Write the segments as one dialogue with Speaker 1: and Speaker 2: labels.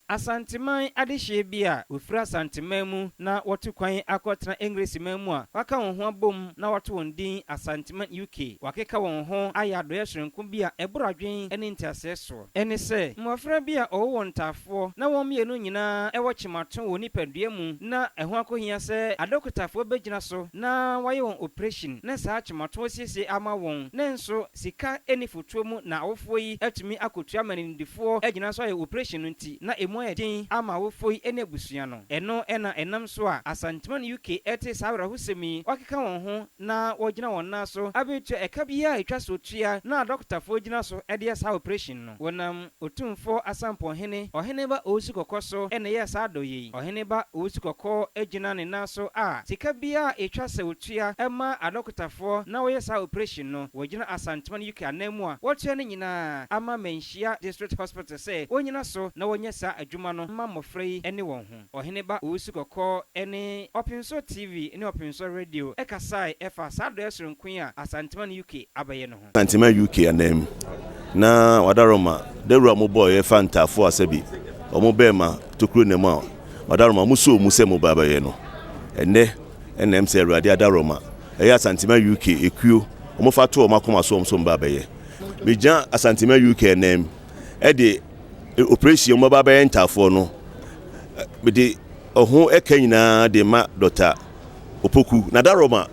Speaker 1: Asanteman adehyeɛ bi a wɔfiri Asanteman mu na wɔtu kwan akɔtena Engiresiman mu a wɔaka wɔn ho abom na wɔato wɔn din Asanteman UK. Wɔakeka wɔn ho ayɛ adɔeɛ soronko bi a ɛboro adwene ne nteaseɛ soɔ. Ɛne sɛ, mmɔfra bi a wɔwɔ wɔn ntaafoɔ na wɔn mmienu nyinaa wɔ kyemato wɔ nipadua mu na ɛho akɔhia sɛ adɔkotafoɔ bɛgyina so na wɔayɛ wɔn oprehyɛn na saa kyemato asiesie ama wɔn, nanso sika nni fotoɔ mu na awofoɔ yi atumi akɔtua ma animdefoɔ agyina so ayɛ oprehyɛn no nti, na emu ayɛ den ama awofoɔ yi ne abusua no. Ɛno na ɛnam so a Asanteman UK te saa awerɛhosɛm yi, wɔakeka wɔn ho na wɔgyina wɔn nan so abɛtua ɛka biara a ɛtwa sɛ wɔtua na adɔkotafoɔ gyina so de yɛ saa oprehyɛn no. Wɔnam Otumfoɔ Asampɔnhene, Ɔheneba Owusu Kɔkɔ so na ɛyɛɛ saa adɔeɛ yi. Ɔheneba Owusu Kɔkɔ gyina ne nan so a sika biara a ɛtwa sɛ wɔtua ma adɔkotafoɔ na wɔyɛ saa oprehyɛn no, wɔgyina Asanteman UK ananmu a wɔtua ne nyinaa ama Manhyia District Hospital sɛ wɔnnyina so na wɔnyɛ saa adwuma no mma mmɔfra yi ne wɔn ho. Ɔheneba Owusu Kɔkɔ ne Ɔpemsoɔ TV ne Ɔpemsoɔ Radio kasae ɛfa saa adɔeɛ soronko yi a Asanteman UK abɛyɛ no ho.
Speaker 2: Asanteman UK ananmu na Wadaroma dawuro a wɔbɔeɛ fa ntaafoɔ a sɛbi wɔn bɛɛma tokuro nam a Wadaroma wɔn soo mu sɛ mo ba bɛyɛ no ɛnnɛ ɛna ɛm sɛ Awurade Adaroma ɛyɛ Asanteman UK ekuo wɔn fa to wɔn akoma so wɔn so ba bɛyɛ. Megyina Asanteman UK ananmu ɛde operation wɔn ba bɛyɛ ntaafoɔ no mede ɔho ɛka nyinaa de ma Dr. Opoku na Adaroma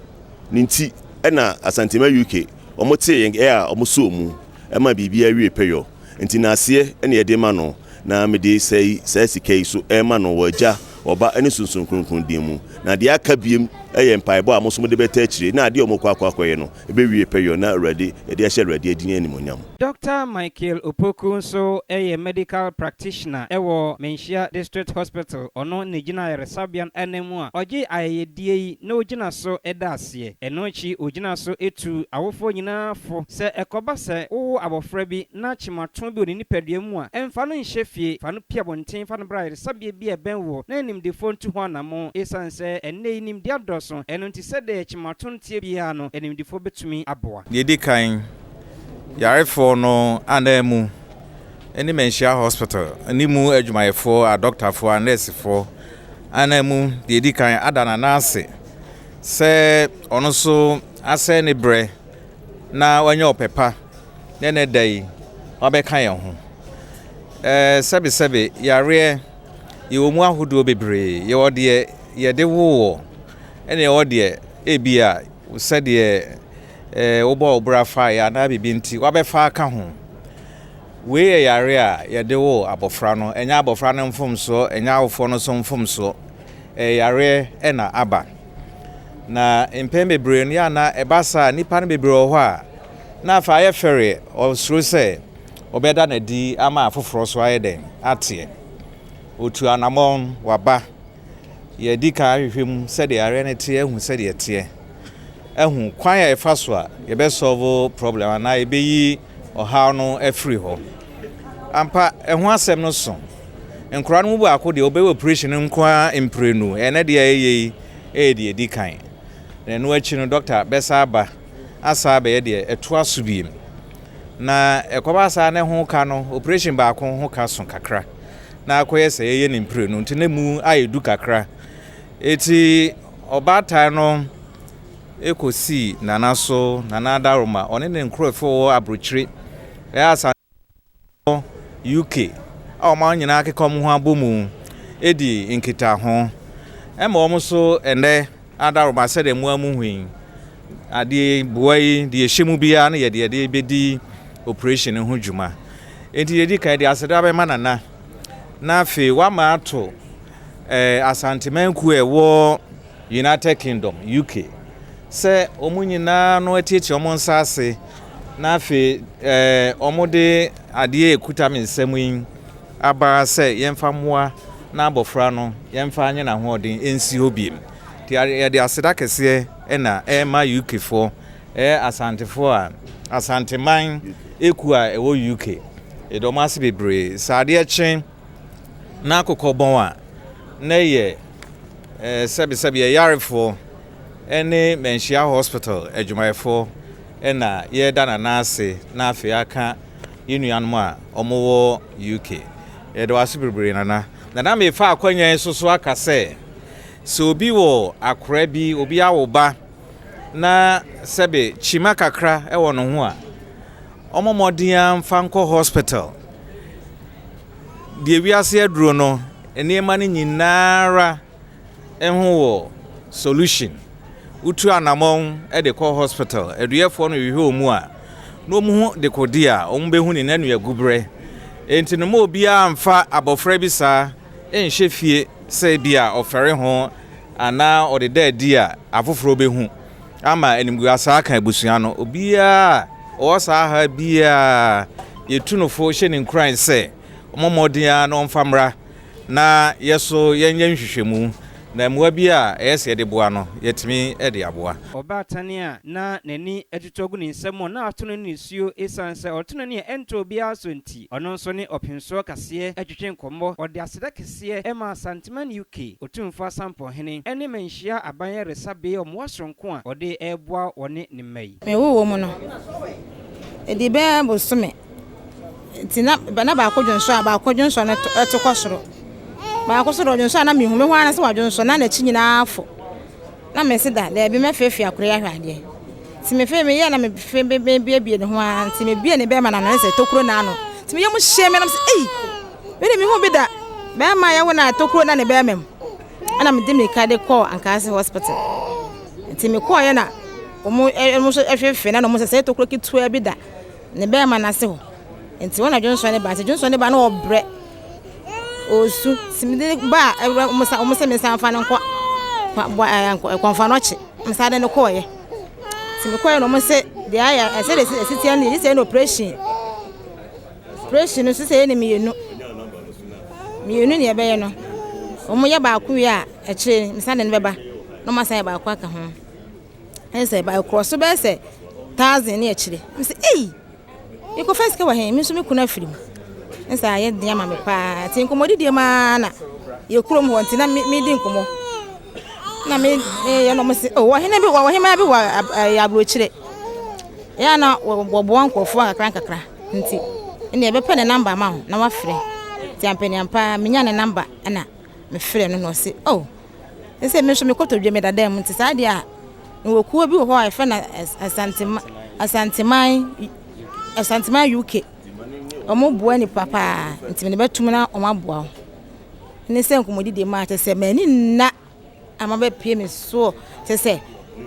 Speaker 2: ne nti ɛna Asanteman UK wɔn te yɛn ɛ a wɔn soo mu ɛma biribi awie pɛyɔ nti n'aseɛ ɛna yɛde ma no na mede sɛ saa sika yi so ɛma no wɔ Agya, Ɔba ɛne Sunsun Kronkron din mu. Na deɛ aka biem ɛyɛ mpaebɔ a mo nso mode bɛta akyire na adeɛ a wɔn kɔ akɔyɛ no ɛbɛwie pɛyɔ na Awurade yɛde ahyɛ Awurade adin animonyam.
Speaker 1: Dr. Michael Opoku nso yɛ medical practitioner wɔ Manhyia District Hospital. Ɔno na gyina ayaresabea no anan mu a ɔgye ayɛyɛdeɛ yi na ogyina so da aseɛ. Ɛno akyi ogyina so etu awofoɔ nyinaa fo sɛ ɛkɔba sɛ wowo abɔfra bi na kyemato bi wɔ ne nipadua mu a, ɛmfa no nhyɛ fie, fa no pia abɔnten, fa no bra ayaresabea bi a ɛbɛn wɔ na animdefoɔ ntu ho anammɔn, ɛsiane sɛ ɛnnɛ yi nimdeɛ adɔɔso. Ɛno nti sɛdeɛ kyemato nteɛ biara no, animdefoɔ bɛtumi aboa.
Speaker 3: Deɛ ɛdi kan, yarefoɔ no anan mu ne Manhyia Hospital ne mu adwumayɛfoɔ, adɔktafoɔ, anɛɛsefoɔ anan mu, deɛ ɛdi kan ada n'anan ase sɛ ɔno nso asɛe ne berɛ na wanya ɔpɛ pa na ɛnɛ da yi wabɛka yɛn ho. Sɛbesɛbe yareɛ yɛwɔ mu ahodoɔ bebree. Yɛwɔ deɛ yɛde wowɔ ɛna yɛwɔ deɛ ebi a sɛdeɛ wobɔ wo bra faeɛ anaa biribi nti wabɛfa aka ho. Wei yɛ yare a yɛde wo abɔfra no, ɛnyɛ abɔfra no mfomsoɔ, ɛnyɛ awofoɔ no so mfomsoɔ. Ɛyɛ yareɛ ɛna aba. Na mpɛn bebree no yɛ ana ɛba saa, nnipa no bebree wɔ hɔ a na afei ayɛ fɛre, ɔsuro sɛ ɔbɛda n'adi ama afoforɔ so ayɛ dɛn ateɛ. Otu anammɔn waba. Yɛdi kan ahwehwɛ mu sɛdeɛ yareɛ no teɛ, ahu sɛdeɛ teɛ, ahu kwan a yɛfa so a yɛbɛsolve problem anaa yɛbɛyi ɔhaw no afiri hɔ. Ampa, ɛho asɛm no so. Nkwadaa no mu baako deɛ, ɔbɛyɛ operation no nko ara mprenu. Ɛnɛ deɛ ɛyɛ yi ɛyɛ deɛ ɛdi kan. Na ɛno akyi no, doctor bɛsa aba asa abɛyɛ deɛ ɛtoa so biem. Na ɛkɔba saa ne ho ka no, operation baako ho ka so kakra. Na akɔyɛ sɛ yɛyɛ ne mprenu nti ne mu ayɛ du kakra. Eti ɔbaatan no ekosii Nana so, Nana Adaroma, ɔne ne nkurɔfoɔ wɔ aburokyire ɛyɛ asa UK a wɔn nyinaa akeka wɔn ho abɔ mu edi nkitaho. Ɛma wɔn nso ɛnɛ Adaroma sɛdeɛ mo amu hu yi, adeɛ boa yi deɛ ɛhyɛ mu biara no yɛ deɛ yɛde bɛdi operation no ho dwuma. Enti yɛdi kan de aseda bɛma Nana na afei wama ato Asanteman kuo a ɛwɔ United Kingdom, UK, sɛ wɔn nyinaa no atiatia wɔn nsa ase na afei wɔn de adeɛ a ɛkuta me nsam yi aba sɛ yɛmfa mmoa na abɔfra no yɛmfa nye n'ahoɔden nsi hɔ biem. Nti yɛde aseda kɛseɛ ɛna ɛrema UK foɔ, ɛyɛ Asantefoɔ a Asanteman ekuo a ɛwɔ UK. Yɛde wɔn ase bebree. Sɛ adeɛ kye na akokɔ bɔn a, na ɛyɛ sɛbesɛbe yɛyarefoɔ ɛne Manhyia Hospital adwumayɛfoɔ ɛna yɛreda Nana ase na afei aka yɛn nuanom a wɔwɔ UK. Yɛda wo ase bebree Nana. Nana mefa akwanya yi so so aka sɛ, sɛ obi wɔ akora bi, obi awo ba na sɛbe kyima kakra wɔ ne ho a, ɔmmɔ mmɔden ara mfa nkɔ hospital. Deɛ wiase aduro no, nneɛma no nyinaa ara ho wɔ solution. Wotu anamɔn de kɔ hospital, aduyɛfoɔ no hwehwɛ wɔn mu a, na wɔn hu dekode a wɔn bɛhu ne n'anuaguberɛ. Enti no ma obiara mfa abɔfra bi saa nhyɛ fie sɛ ebi a ɔfɛre ho anaa ɔde da adi a afoforɔ bɛhu ama animguasaa aka abusua no. Obiara a ɔwɔ saa ha biara yɛtu no fo hyɛ no nkuran sɛ ɔmmɔ mmɔden ara na ɔmfa mmra na yɛ so yɛnyɛ nhwehwɛmu, na mmoa bi a ɛyɛ sɛ yɛde boa no, yɛatumi de aboa.
Speaker 1: Ɔbaatan a na n'ani atutu agu ne nsam a na ato no nisuo esiane sɛ ɔto n'ani a ɛntɔ obiara so nti, ɔno nso ne ɔpemsoɔ kaseɛ twetwe nkɔmmɔ. Ɔde aseda kɛseɛ maa Asanteman UK Otumfoɔ Asampɔhene ne Manhyia Aban Ayaresabea mmoa soronko a ɔde reboa wɔne ne mma yi.
Speaker 4: Mewoo wɔn no, ɛdii bɛyɛ bosome Nti na na baako dwonsɔ a baako dwonsɔ no to kɔ soro. Baako nso deɛ ɔdwonsɔ a na mehu mehu ara sɛ wadwonsɔ na n'akyi nyinaa afɔ. Na mese da daabi mɛfeefee akora yi ahwɛ adeɛ. Nti mefee meyɛɛ na mefe mebiebie ne ho ara nti mebie ne bɛrima n'ano ne sɛ tokuro n'ano. Nti me yam hyee me na mese ei me de mehu bi da bɛrima a yɛwo no a tokuro na ne bɛrima mu. Ɛna mede mirika de kɔɔ Ankaase hospital. Nti mekɔɔyɛ na wɔn nso hwehwee na wɔn sɛ sɛ tokuro ketewa bi da ne bɛrima no ase hɔ. Nti wɔn na dwonsɔ ne ba. Nti dwonsɔ ne ba na ɔbrɛ. Ɔresu. Nti mede no ba a ɛwura wɔn sa wɔn sɛ mensan mfa no nkɔ bɔ ɛɛ kɔnfa no akyi. Mesan de no kɔɔeɛ. Nti mekɔɔeɛ na wɔn se deɛ ayɛ ɛsɛ deɛ ɛsi teɛ no deɛ sɛ ɛyɛ no operation. Operation no nso sɛ ɛyɛ no mmienu. Mmienu na yɛbɛyɛ no. Wɔn yɛ baako wie a akyire mesan de no bɛba na wɔn asan ayɛ baako aka ho. Ɛne sɛ ɛkorɔ so bɛyɛ sɛ thousand ne akyire. Mese ei mekɔfa sika wɔ he? Me nso me kunu afiri mu. Ne sɛ ayɛ den ama me paa. Nti nkɔmmɔdidie mu ara na yɛ kurom hɔ nti na medi nkɔmmɔ. Na me meyɛ na ɔmo se oh ɔhene bi wɔ ɔhemaa bi wɔ ɛyɛ aburokyire. Yɛ a na wɔboa nkurɔfoɔ nkakra nkakra nti ɛnna yɛbɛpɛ ne namba ama wo na wafrɛ. Nti ampaniampa menya ne namba ɛna mefrɛ no na ɔse oh Sɛ me nso me kotodwe meda dan mu nti saa deɛ a mewɔ kuo bi wɔ hɔ a yɛfrɛ no Asantema Asanteman Asanteman UK. Wɔn boa nipa paa nti mede bɛtum na wɔn aboa wo. Ne sɛ nkɔmmɔdidie mu a kyerɛ sɛ m'ani nna a mabɛpue me soɔ kyerɛ sɛ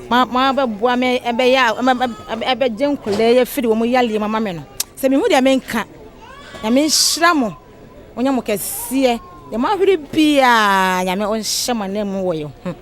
Speaker 4: ma mabɛboa me ɛbɛyɛ a ɛbɛgye nkwadaa yi afiri wɔn yareɛ mu ama me no. Sɛ mehu deɛ menka. Nyame nhyira mo. Ɔnyɛ mo kɛseɛ. Deɛ moahwere biara Nyame ɔnhyɛ mo ananmu wɔ yɛn ho.